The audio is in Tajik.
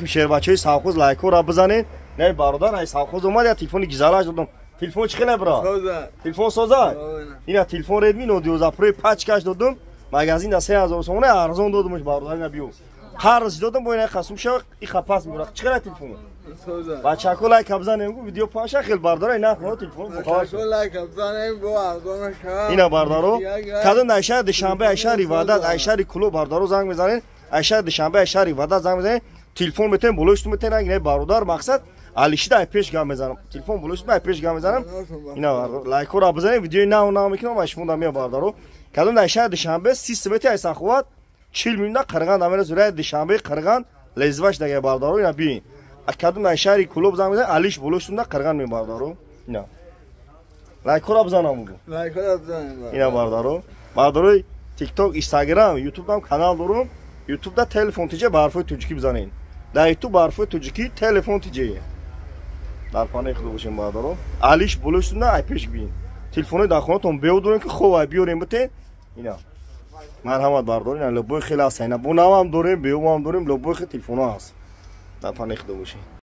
Алейкум, шербачаҳои совхоз, лайкҳоро бизанед. Не, бародар, ай совхоз омад, я телефони гизалаш додам. Телефон чӣ хеле, бро? Телефон соза? Ина телефон Redmi Note 12 Pro пачкаш додам. Магазин да 3000 сомона арзон додамш, бародар, ина биё. Қарз додам, бо ина қасум шава, и хапас мебурад. Чӣ хеле телефон? Бачако, лайк бизанем, гу видео паша хел, бародар, ина хона телефон буховаш. Ина бародаро, кадом дар шаҳри Душанбе, ай шаҳри Ваҳдат, ай шаҳри Кулоб, бародаро, занг мезанед, ай шаҳри Душанбе, ай шаҳри Ваҳдат занг мезанед, телефон метавонем, болои шумо метавонем, ина бародар, мақсад алишида ай пеш гап мезанам. Телефон болои шумо ай пеш гап мезанам. Ина лайкҳоро бизанед, видеои нав нав мекунам, ай шумо да мея, бародаро. Кадом дар шаҳри Душанбе, 30 смети ай Саховат, 40 миллион Қирған дамера зураи Душанбе, Қирған лезваш дага, бародаро, ина биин. Кадом дар шаҳри Кулоб занг мезанед, алиш болои шумо да Қирған ме, бародаро. Ина лайкҳоро бизанам, бугу. Ина бародаро, бародарои Тикток, Инстаграм, Ютуб канал дорум. Ютубда Телефон Тиҷа ба ҳарфҳои тоҷикӣ бизанед. Дар Ютуб ба ҳарфҳои тоҷикӣ Телефон Тиҷа. Дар панаи худо бошем, бародаро. Алиш болои шуна ай пеш биин. Телефонои дар хонатон беодорем, ки хоб ай биёрем битен. Ина марҳамат, бародаро, ина любой хел аст. Ина бо навам дорем, беовам дорем, любой хел телефоно ҳаст. Дар панаи худо бошем.